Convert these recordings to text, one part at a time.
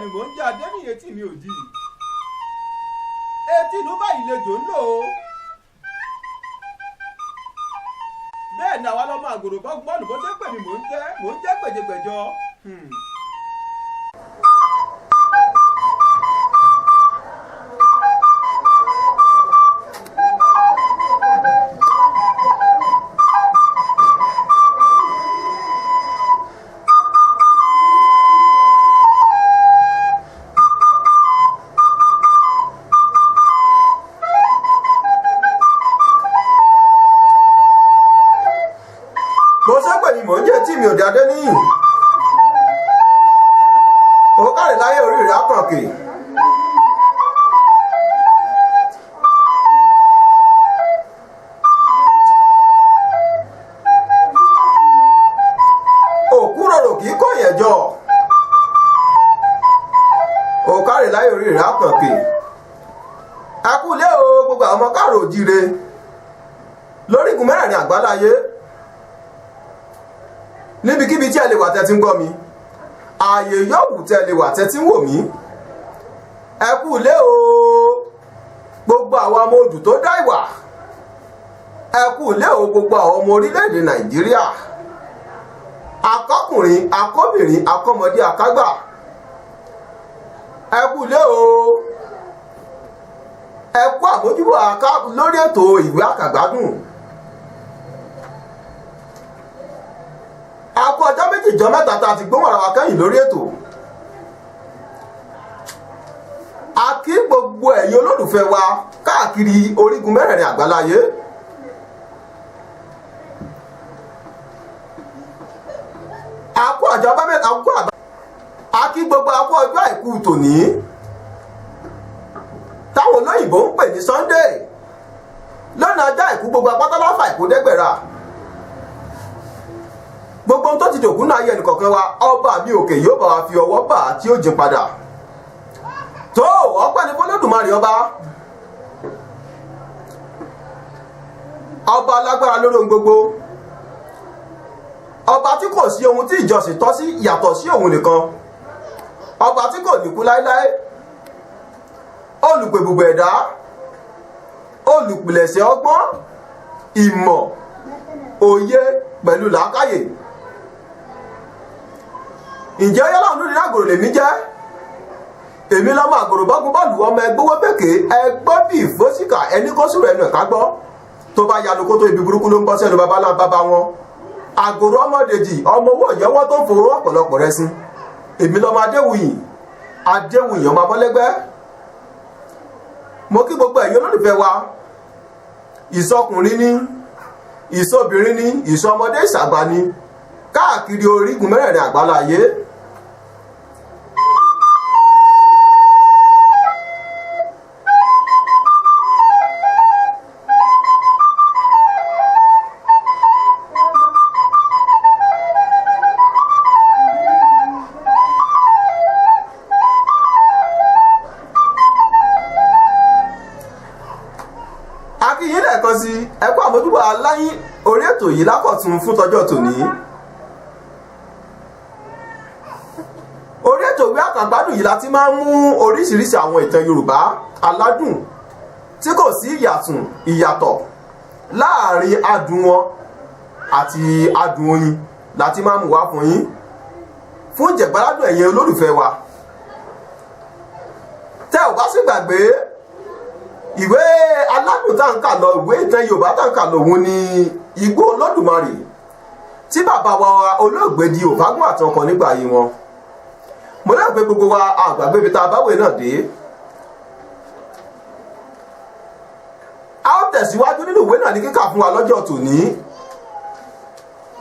Pè mí, mò ń jẹ́ Adéníyè tí mi ò di. Etí inú báyìí lejò ń lò ó. Bẹ́ẹ̀ ni àwa lọ́mọ àgòrò bọ́ọ̀lù bó ṣe ń pè mí, mò ń jẹ́ gbèjègbèjọ. Mo ṣe pè mí, mò ń jẹ́ tí mi ò dé Adéníyì. Ó káre láyé, orí rẹ̀ àkànkè. Òkú rorò kì í kó yẹn jọ. Ó káre láyé, orí rẹ̀ àkànkè. Ẹ kú lé o, gbogbo àwọn ọmọ káàrò òjíire lórígun mẹ́rẹ̀ẹ̀rin àgbáláyé, níbikíbi tí ẹ lè wà tẹ́ ti ń gbọ́ mi, ààyè yòówù tẹ́ lè wà tẹ́ ti ń wò mí, ẹ kú ilé o. Gbogbo àwọn ọmọ odù tó dá ìwà, ẹ kú ilé o. Gbogbo àwọn ọmọ orílẹ̀-èdè Nàìjíríà, akọkùnrin, akọbìnrin, akọmọdé, akágbà, ẹ kú ilé o. Ẹ kú àmójúbọ̀ aká lórí ètò ìwé àkàgbádùn. A kú ọjọ́ 2 jọ 3 tá a ti gbóhùn ara wa kẹ́yìn lórí ètò. A kí gbogbo ẹ̀yin olólùfẹ́ wa káàkiri orígun mẹ́rẹ̀ẹ̀rin àgbáláyé. A kú ọjọ́ bá mẹ́ta, a kú àbá, a kí gbogbo, a kú ọjọ́ àìkú tòní táwọn olóyìnbó ń pè ní Sunday. Lọ́nà ọjọ́ àìkú, gbogbo apátáláfà àìkú dẹ́gbẹ̀rà, gbogbo ohun tó ti dòkú náà ayé ẹnìkọ̀ọ̀kan wa, ọba mi òkè yóò bá wa fi ọwọ́ bà á tí ó jìn padà. Tó ọpẹ́ ní fọlọ́dùmarè, ọba ọba alágbára lórí ohun gbogbo, ọba tí kò sí ohun tí ìjọsìn tọ́ sí yàtọ̀ sí òun nìkan, ọba tí kò ní kú láéláé, olùpèbùbù ẹ̀dá, olùpìlẹ̀ṣẹ̀ ọgbọ́n, ìmọ̀, òye pẹ̀lú làákàyè. Ǹjẹ́ yálà lórí àgòrò lèmi jẹ́? Èmi lọ́mọ àgòrò bọ́gun bọ́ọ̀lù, ọmọ ẹgbówó bèkè ẹgbọ́ bíi ìfọ́síkà ẹni kó sùrọ̀ ẹnu ẹ̀ká gbọ́ tó bá yanu kó tó ibi burúkú ló ń bọ́ sẹ́nu bàbá náà bàbá wọn. Àgòrò ọmọdèjì, ọmọ owó ìyẹ́wọ́ tó ń fòrò ọ̀pọ̀lọpọ̀ rẹ sí. Èmi lọ́mọ Adéwuyì, Adéwuyì ọmọ abọ́lẹ́gbẹ́. Mo kí gbogbo ẹ̀yin olólùfẹ́ wa, ìsọkùnrin ní, ìsọbìnrin ní, ìsọmọdé, ìsàgbà ní, káàkiri orígun mẹ́rẹ̀ẹ̀rin àgbáláyé. A kí yín lẹ́ẹ̀kan sí, ẹ kú àmójúbà aláyín orí ètò yìí lákọ̀tún fún tọjọ́ tòní. Orí ètò ìwé àkàgbádùn yìí la ti máa ń mú oríṣiríṣi àwọn ìtàn Yorùbá aládùn tí kò sí ìyàtọ̀ láàrin adùn wọn àti adùn oyin la ti máa ń mú wá fún yín fún ìjẹ̀gbáládùn ẹ̀yin olólùfẹ́ wa. Tẹ́ ò bá sì gbàgbé, ìwé aládùn tá n kà lọ, ìwé ìtàn Yorùbá tá n kà lọ, òun ni Igbó Olódùmarè tí bàbá wa olóògbé di Òfágún àtọkọ nígbà ayé wọn. Mo lérò pé gbogbo wa àgbàgbé ibi tá a báwé náà dé. A ó tẹ̀síwájú nínú ìwé náà ní kíkà fún wa lọ́jọ́ tòní.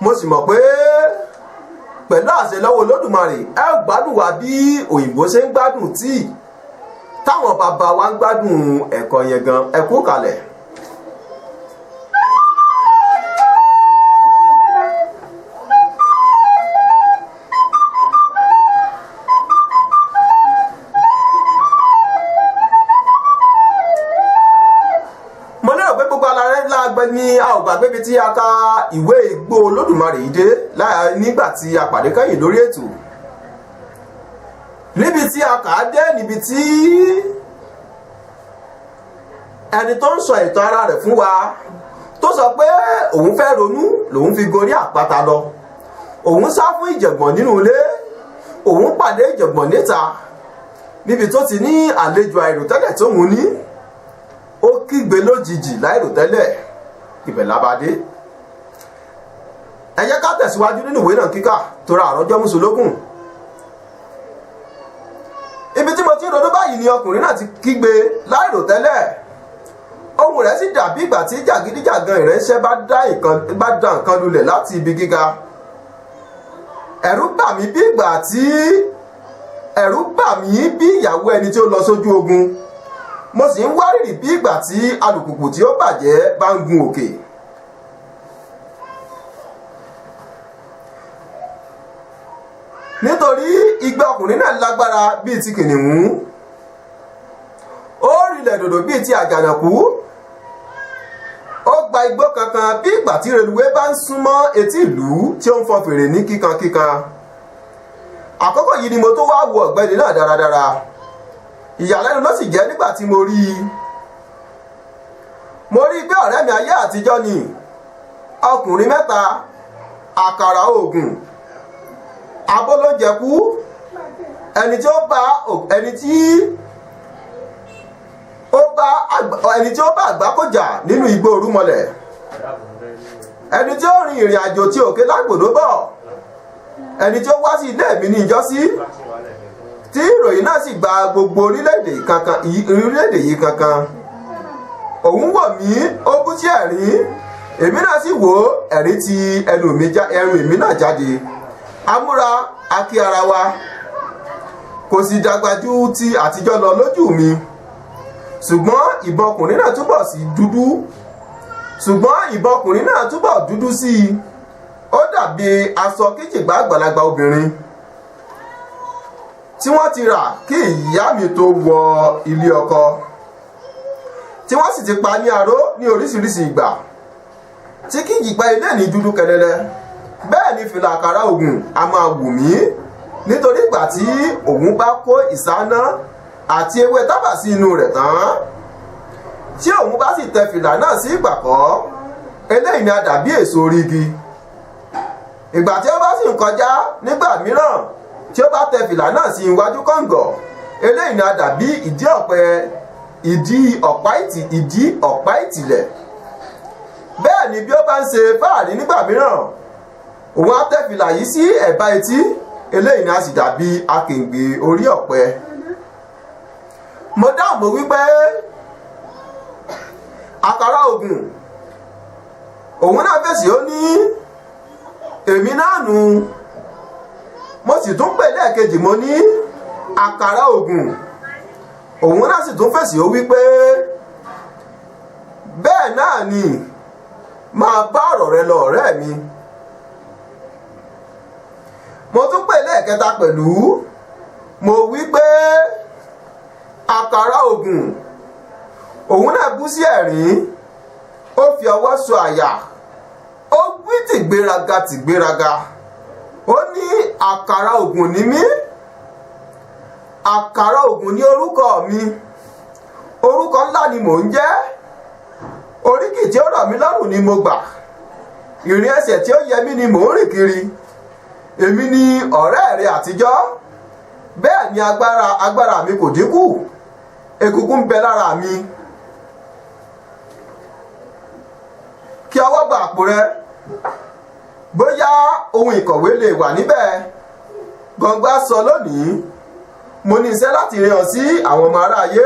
Mo sì mọ̀ pé pẹ̀lú àṣẹ lọ́wọ́ Olódùmarè, ẹ ó gbádùn wa bí òyìnbó ṣe ń gbádùn tíì, táwọn bàbá wa ń gbádùn ẹ̀kọ́ yẹn gan. Ẹ kú kalẹ̀. Mo lérò pé gbogbo ara rẹ lágbẹ́ ní a ò gbàgbé ibi tí a ka ìwé Igbó Olódùmarè yìí dé nígbà tí a pàdé kẹ́yìn lórí ètò, níbi Níbi tí a kà á dé, níbi tí ẹni tó ń sọ ìtàn ara rẹ̀ fún wa tó sọ pé òun fẹ́ ronú lòun fi gorí àpáta lọ, òun sá fún ìjẹ̀gbọ̀n nínú ilé, òun pàdé ìjẹ̀gbọ̀n níta, níbi tó ti ní àlejò àìròtẹ́lẹ̀ tóun ní, ó kígbe lójijì láìròtẹ́lẹ̀. Ibẹ̀ labadé. Ẹ jẹ́ ká tẹ̀síwájú nínú ìwé náà kíkà tó ra àrọ́jọ́ mùsùlùkùn. Ibi tí mo ti ń ronú báyìí ni ọkùnrin náà ti kígbe láìròtẹ́lẹ̀. Ohùn rẹ̀ sì dàbí ìgbà tí jàgídíjàgan ìránṣẹ́ bá dá nǹkan lulẹ̀ láti ibi gíga. Ẹ̀rù bà mí bí ìgbà tí ẹ̀rù bà mí bí ìyàwó ẹni tí ó lọ sójú ogun. Mo sì ń wárìrì bí ìgbà tí alùpùpù tí ó bàjẹ́ bá ń gun òkè. Nítorí igbe ọkùnrin náà lágbára bíi ti kìnìún, ó rilẹ̀ dòdò bíi ti àjànàkú, ó gba igbó kankan bí ìgbà tí reluwé bá ń súnmọ́ etí ìlú tí ó ń fọn fèrè ní kíkankíkan. Àkókò yìí ni mo tó wá wo ọ̀gbẹ́ni náà dáradára. Ìyàlẹ́nu ló sì jẹ́ nígbà tí mo rí i. Mo rí i pé ọ̀rẹ́ mi ayé àtijọ́ ni, ọkùnrin mẹ́ta, àkàrà oògùn, abólójẹkú, ẹni tí ó bá àgbákòjà nínú igbó orúmọlẹ̀, ẹni tí ó rin ìrìn àjò tí òkè lágbòdo bọ̀, ẹni tí ó wá sí ilé mi ní ìjọ́sí, tí ìròyìn náà sì gba gbogbo orílẹ̀-èdè yìí kankan. Òun wò mí, ó bú sí ẹ̀rín, èmi náà sì wò ẹ̀rín ti ẹnu èmi náà jáde. Amúra akí ara wa, kò sì dàgbà ju ti àtijọ́ lọ lójú mi. Ṣùgbọ́n ìbọn ọkùnrin náà túbọ̀ sí dúdú. Ṣùgbọ́n ìbọn ọkùnrin náà túbọ̀ dúdú sí i. Ó dàbí aṣọ kíjìgbá àgbàlagbà obìnrin tí wọ́n ti rà kí ìyá mi tó wọ ilé ọkọ, tí wọ́n sì ti pa ní aró ní oríṣiríṣi ìgbà, tí kíjìgbá ilé ní dúdú kẹlẹlẹ. Bẹ́ẹ̀ ni fìlà àkàrà ògùn a máa wù mí, nítorí ìgbà tí òun bá kó ìsáná àti ewé tábà sí inú rẹ̀ tán, tí òun bá sì tẹ fìlà náà sí ìpàkọ́, eléyìí ni a dàbí èso orí igi. Ìgbà tí ó bá sì ń kọjá nígbà mìíràn tí ó bá tẹ fìlà náà sí iwájú kọ̀ǹgọ̀, eléyìí ni a dàbí ìdí ọ̀pá ìtìlẹ̀. Bẹ́ẹ̀ ni bí ó bá ń ṣe fáàrí nígbà mìíràn, òun á tẹ fìlà yìí sí ẹ̀bá etí, eléyìí ni a sì dàbí akèǹgbè orí ọ̀pẹ. Mo dáhùn mo wípé àkàrà ògùn. Òun náà fèsì, ó ní èmi náà nù. Mo sì tún pè lẹ́ẹ̀kejì, mo ní àkàrà ògùn. Òun náà sì tún fèsì, ó wípé bẹ́ẹ̀ náà ni, máa bá ọ̀rọ̀ rẹ lọ ọ̀rẹ́ mi. Mo tún pè lẹ́ẹ̀kẹta pẹ̀lú, mo wípé àkàrà ògùn. Òun náà bú sí ẹ̀rín, ó fi ọwọ́ sọ àyà, ó wí tìgbéraga tìgbéraga, ó ní àkàrà ògùn ní mí, àkàrà ògùn ní orúkọ mi, orúkọ ńlá ni mò ń jẹ́, oríkì tí ó rọ̀ mí lọ́rùn ni mo gbà, ìrìn ẹsẹ̀ tí ó yẹ mí ni mò ń rìn kiri, èmi ni ọ̀rẹ́ rẹ àtijọ́, bẹ́ẹ̀ ni agbára mi kò dínkù, egungun ń bẹ lára mi. Kí ọwọ́ bá àpò rẹ, bóyá ohun ìkọ̀wé lè wà níbẹ̀. Gbọ̀ngbà sọ lónìí, mo ní iṣẹ́ láti rán sí àwọn ọmọ aráyé,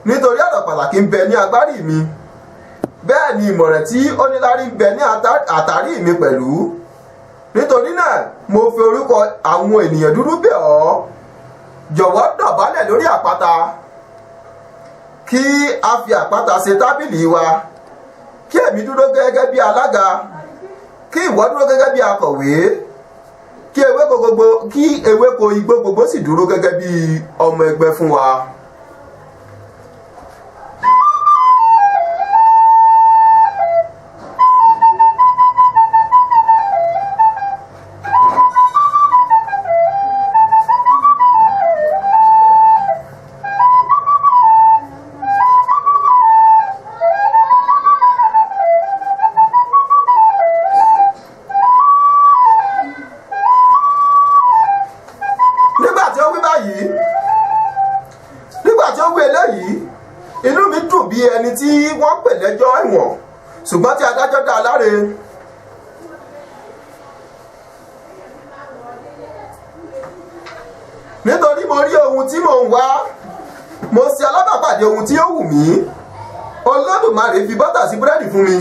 nítorí ọ̀rọ̀ pàtàkì ń bẹ ní agbárí mi, bẹ́ẹ̀ ni ìmọ̀ràn tí ó níláárí ń bẹ ní àtàrí mi pẹ̀lú. Nítorí náà mo fi orúkọ àwọn ènìyàn dúdú bẹ̀ ọ́, jọ̀wọ́ dọ̀bálẹ̀ lórí àpáta, kí a fi àpáta ṣe tábìlì wa, kí èmi dúró gẹ́gẹ́ bí alága, kí ìwọ dúró gẹ́gẹ́ bí akọ̀wé, kí ewéko igbó gbogbo sì dúró gẹ́gẹ́ bí ọmọ ẹgbẹ́ fún wa. yìí. Nígbà tí ó wí eléyìí, inú mi dùn bí ẹni tí wọ́n pè lẹ́jọ́ ẹ̀wọ̀n, ṣùgbọ́n tí adájọ́ dá a láre. Nítorí mo rí ohun tí mò ń wá, mo ṣe alábàápàdé ohun tí ó wù mí. Olódùmarè fi bọ́tà sí búrẹ́dì fún mi.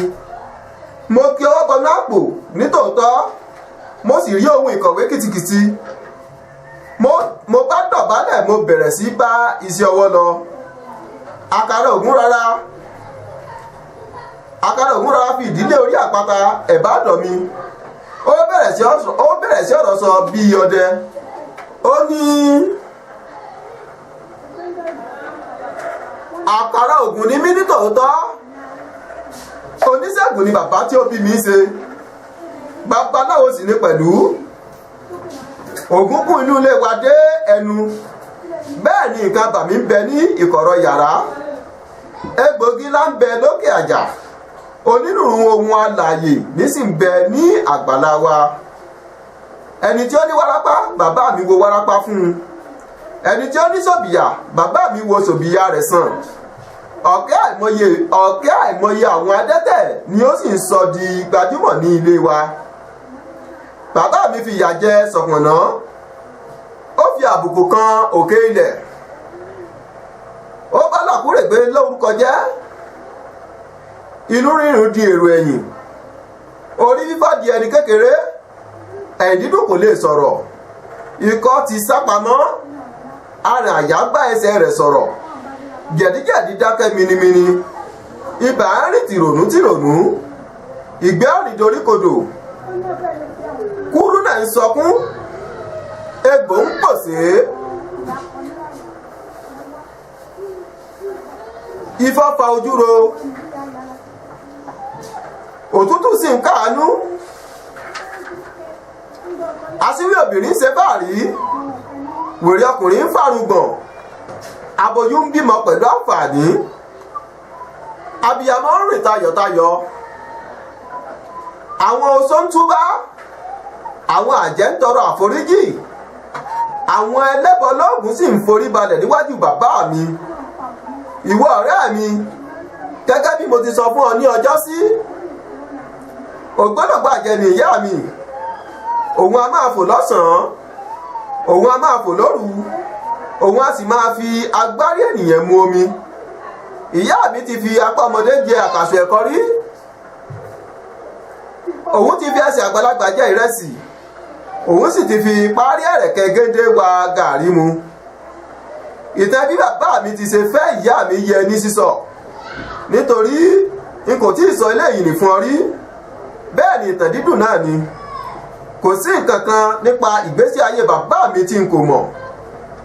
Mo kí ọwọ́ bọnú àpò nítòótọ́, mo sì rí ohun ìkọ̀wé kìtìkìtì. Mo bá dọ̀bálẹ̀, mo bẹ̀rẹ̀ sí bá iṣẹ́ ọwọ́ lọ. Àkàrà ògún rárá fi ìdílé orí àpáta ẹ̀bá ọ̀dọ̀ mi. Ó bẹ̀rẹ̀ sí ọ̀rọ̀ sọ bíi ọdẹ. Ó ní àkàrà ògún ni mí nítòótọ́. Oníṣègùn ni bàbá tí ó bí mi ṣe, babaláwo sì ni pẹ̀lú. Ògún kún inú ilé wa dé ẹnu, bẹ́ẹ̀ ni nǹkan bàmí ń bẹ ní ìkọ̀rọ̀ yàrá. Egbògi lá ń bẹ lókè àjà, onírúurú ohun alààyè ní sì ń bẹ ní àgbàlá wa. Ẹni tí ó ní wárápá, bàbá mi wo wárápá fún un. Ẹni tí ó ní sòbìyà, bàbá mi wo sòbìyà rẹ̀ sàn. Ọ̀kẹ́ àìmọye àwọn adẹ́tẹ̀ ni ó sì ń sọ di gbajúmọ̀ ní ilé wa. Bàbá mi fi ìyà jẹ Ṣọ̀pọ̀nná, ó fi àbùkù kan òkè ilẹ̀, ó bá Làkúrègbé lórúkọ jẹ́. Inú rírun di èrò ẹ̀yìn, orí fífọ́ di ẹni kékeré, ẹ̀yìn dídùn kò lè sọ̀rọ̀, ikọ́ ti sápamọ́, arìn àyà bá ẹsẹ̀ rẹ̀ sọ̀rọ̀, jẹ̀díjẹ̀dí dákẹ́ minimini, ibà ń rìn tìrònú tìrònú, ìgbẹ́ ọ̀rìn doríkodò, kúrú náà ń sọkún, egbò ń pòsè, ifá fa ojú ro, òtútù sì ń káàánú, aṣíwí obìnrin ń ṣe fáàrí, wèrè ọkùnrin ń fàrùngbọ̀n, aboyún ń bímọ pẹ̀lú àǹfààní, abiyamọ ń rìn tayọ̀tayọ̀, àwọn oṣó ń túbá, àwọn àjẹ́ ń tọrọ àforíjì, àwọn ẹlẹ́bọ lóògùn sì ń forí balẹ̀ níwájú bàbá mi. Ìwọ ọ̀rẹ́ mi, gẹ́gẹ́ bí mo ti sọ fún ọ ní ọjọ́sí, ògbólógbòó àjẹ́ ni ìyá mi. Òun a máa fò lọ́sàn-án, òun a máa fò lóru, òun a sì máa fi agbárí ènìyàn mu omi. Ìyá mi ti fi apá ọmọdé jẹ àkàsù ẹ̀kọ rí, òun ti fi ẹsẹ̀ àgbàlagbà jẹ ìrẹsì, òun sì ti fi parí ẹ̀rẹ̀kẹ́ géńdé wa gàrí mu. Ìtàn bí bàbá mi ti ṣe fẹ́ ìyá mi yẹ ní sísọ, nítorí n kò tí ì sọ eléyìí nì fún ọ rí. Bẹ́ẹ̀ ni ìtàn dídùn náà ni. Kò sí nǹkan kan nípa ìgbésí ayé bàbá mi tí n kò mọ̀,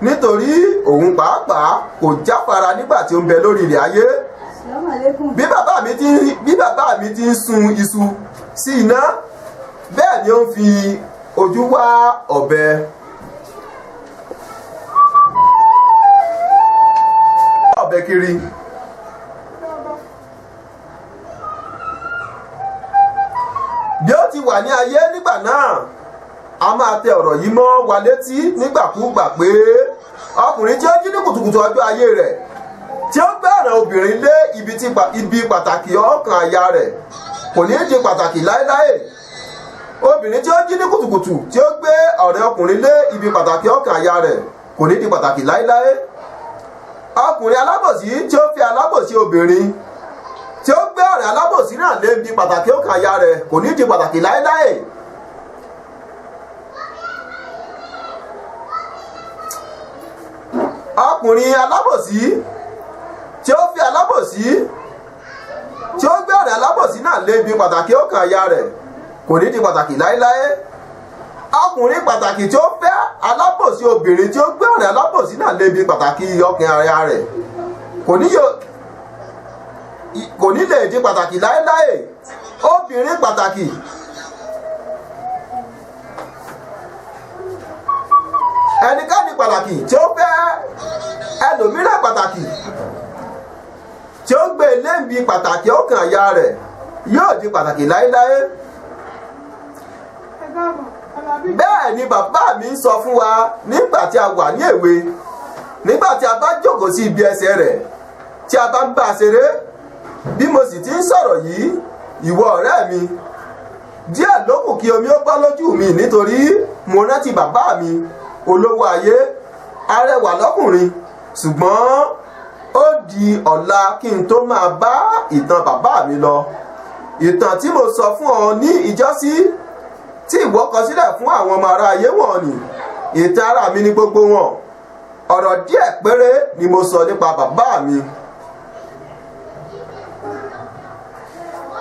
nítorí òun pàápàá kò jáfara nígbà tí ó ń bẹ lórí ilẹ̀ ayé. Bí bàbá mi ti ń sun iṣu sí iná, bẹ́ẹ̀ ni ó ń fi ojú wá ọ̀bẹ. Ọ̀bẹ kiri. Bí ó ti wà ní ayé nígbà náà, a máa tẹ ọ̀rọ̀ yìí mọ́ wa létí nígbàkúùgbà pé ọkùnrin tí ó jí ní kùtùkùtù ọjọ́ ayé rẹ̀, tí ó gbé ọ̀rọ̀ obìnrin lé ibi pàtàkì ọkàn aya rẹ̀, kò ní di pàtàkì láéláé. Obìnrin tí ó jí ní kùtùkùtù tí ó gbé ọ̀rẹ́ ọkùnrin lé ibi pàtàkì ọkàn aya rẹ̀, kò ní di pàtàkì láéláé. Ọkùnrin alábòsí tí ó fi alábòsí obìnrin tí ó gbé ọ̀rẹ́ alábòsí náà lé ibi pàtàkì ọkàn aya rẹ̀, kò ní di pàtàkì láéláé. Ọkùnrin alábòsí tí ó fi alábòsí tí ó gbé ọ̀rẹ́ alábòsí náà lé ibi pàtàkì ọkàn aya rẹ̀, kò ní di pàtàkì láéláé. Ọkùnrin pàtàkì tí ó fẹ́ alábòsí obìnrin tí ó gbé ọ̀rẹ́ alábòsí náà lé ibi pàtàkì ọkàn aya rẹ̀, kò ní lè di pàtàkì láéláé. Obìnrin pàtàkì ẹnikẹ́ni pàtàkì tí ó fẹ́ ẹlòmíràn pàtàkì tí ó gbé léǹbi pàtàkì ọkàn aya rẹ̀, yóò di pàtàkì láéláé. Bẹ́ẹ̀ ni bàbá mi ń sọ fún wa nígbà tí a wà ní èwe, nígbà tí a bá jókòó sí ibi ẹsẹ̀ rẹ̀, tí a bá ń bá a ṣeré. Bí mo sì ti ń sọ̀rọ̀ yìí, ìwọ ọ̀rẹ́ mi, díẹ̀ ló kù kí omi ó bọ́ lójú mi, nítorí mo rántí bàbá mi, olówó ayé, arẹwà lọ́kùnrin. Ṣùgbọ́n ó di ọ̀la kí n tó máa bá ìtàn bàbá mi lọ, ìtàn tí mo sọ fún ọ ní ìjọ́sí, tí ìwọ kọ sílẹ̀ fún àwọn ọmọ ará ayé wọ̀nyí. Ìtàn ara mi ní gbogbo wọn. Ọ̀rọ̀ díẹ̀ péré ni mo sọ nípa bàbá mi.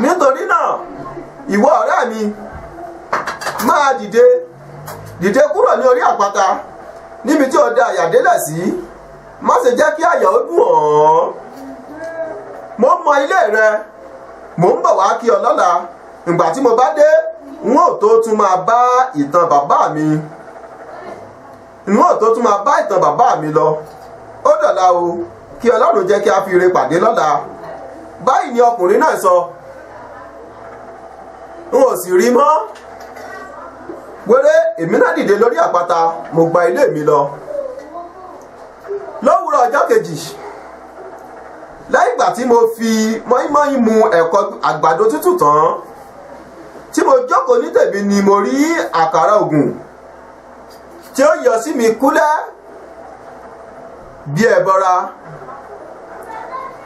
Nítorí náà, ìwọ ọ̀rẹ́ mi, máa dìde, dìde kúrò ní orí àpáta níbi tí o da àyà délẹ̀ sí. Má ṣe jẹ́ kí àyà ó dùn ọ́. Mo mọ ilé rẹ. Mò ń bọ̀ wá kí ọ lọ́la. Ìgbà tí mo bá dé, n ó tó tún máa bá ìtàn bàbá mi n ó tó tún máa bá ìtàn bàbá mi lọ. Ó dọ̀la o. Kí Ọlọ́run jẹ́ kí a fi ire pàdé lọ́la. Báyìí ni ọkùnrin náà sọ. N ò sì rí mọ́. Wéré, èmi náà dìde lórí àpáta, mo gba ilé mi lọ. Lówùúrọ̀ ọjọ́ kejì, lẹ́yìn ìgbà tí mo fi mọ́ínmọ́ín mu ẹ̀kọ àgbàdo tútù tán, tí mo jókòó ní tèmi, ni mo rí àkàrà ògùn tí ó yọ sí mi kúlẹ̀ bí ẹbọra.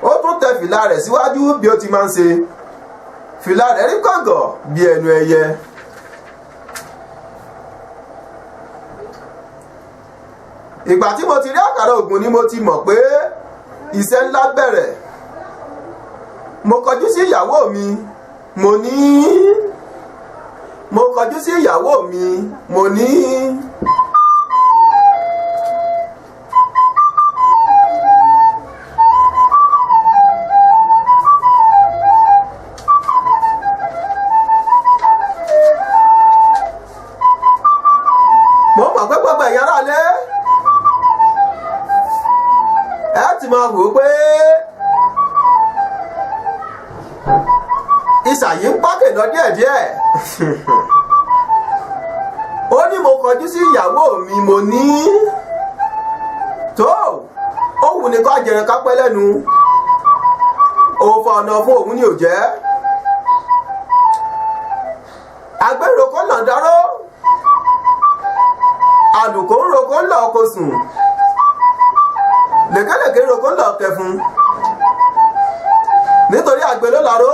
Ó tún tẹ fìlà rẹ̀ síwájú bí ó ti máa ń ṣe. Fìlà rẹ̀ rí kọ̀ǹgọ̀ bí ẹnu ẹyẹ. Ìgbà tí mo ti rí àkàrà ògùn ni mo ti mọ̀ pé iṣẹ́ ńlá bẹ̀rẹ̀. Mo kọjú sí ìyàwó mi, mo ní mo kọjú sí ìyàwó mi, mo ní: Mo mọ̀ pé gbogbo ẹ̀yin ará ilé, ẹ ti máa wò ó pé ìsà yìí ń pákè lọ díẹ̀díẹ̀. Ó ní mo kọjú sí ìyàwó mi, mo ní: Tó, ó wù ní ká jẹran ká pẹ́ lẹ́nu, òfò ọ̀nà fún òun ni ò jẹ́. Agbèrò kó nà dáró, àlùkò ń roko ń lọ kó sùn, lèkélèké ń roko ń lọ kẹfun, nítorí àgbẹ̀ ló láró,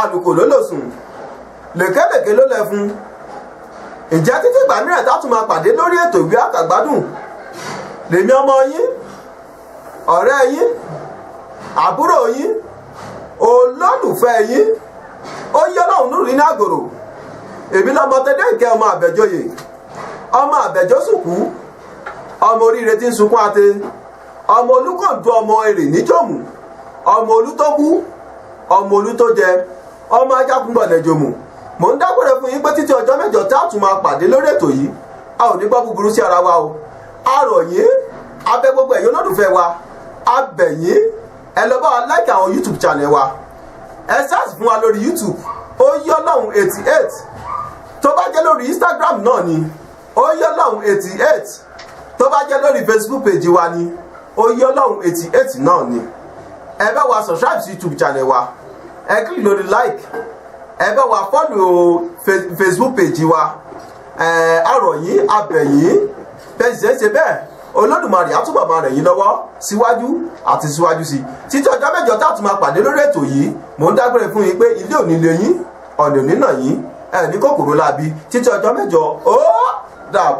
àlùkò ló lò sùn, lèkélèké ló lẹfun. Ǹjẹ́ títí ìgbà mìíràn tá a tún máa pàdé lórí ètò ìwé àkàgbádùn, lèmi ọmọ yín, ọ̀rẹ́ yín, àbúrò yín, olólùfẹ́ yín, ó yẹ lọ́hùn nínú ní àgòrò. Èmi lọmọ tẹdẹ ìkẹ́, ọmọ àbẹ̀jọyè, ọmọ àbẹ̀jọ́sùkú, ọmọ oríire tí ń sunkún ate, ọmọ olúkọ̀ǹdú, ọmọ èrè níjòmù, ọmọ olútókú, ọmọ olútójẹ, ọmọ ajákúngbọ̀nẹ̀jòmù. Mò ń dágbére fún yín pé títí ọjọ́ mẹ́jọ tá a tún máa pàdé lórí ètò yìí, a ò ní gbọ́ búburú sí ara wa o. A rọ̀ yín, a bẹ̀ gbogbo ẹ̀yin olólùfẹ́ wa, a bẹ̀ yín, ẹ lọ bá wa like àwọn YouTube channel wa. Ẹ search fún wa lórí YouTube, ó yọ lọ́hùn 88. Tó bá jẹ́ lórí Instagram náà ni, ó yọ lọ́hùn 88. Tó bá jẹ́ lórí Facebook page wa ni, ó yọ lọ́hùn 88 náà ni. Ẹ bá wa subscribe sí YouTube channel wa, ẹ click lórí like, ẹ bá wa follow Facebook page wa. Ẹ àrọ̀ yín, abẹ̀ yín, bẹ́ẹ̀ ṣe é ṣe bẹ́ẹ̀. Olódùmarè á túbọ̀ máa ràn yín lọ́wọ́ síwájú àti síwájú sí i. Títí ọjọ́ mẹ́jọ tá a tún máa pàdé lórí ètò yìí, mò ń dágbére fún yín pé ilé ò ní lé yín, ọ̀nà ò ní nà yín, ẹ̀ ní kòkòrò láabi. Títí ọjọ́ mẹ́jọ, ó dàbọ̀.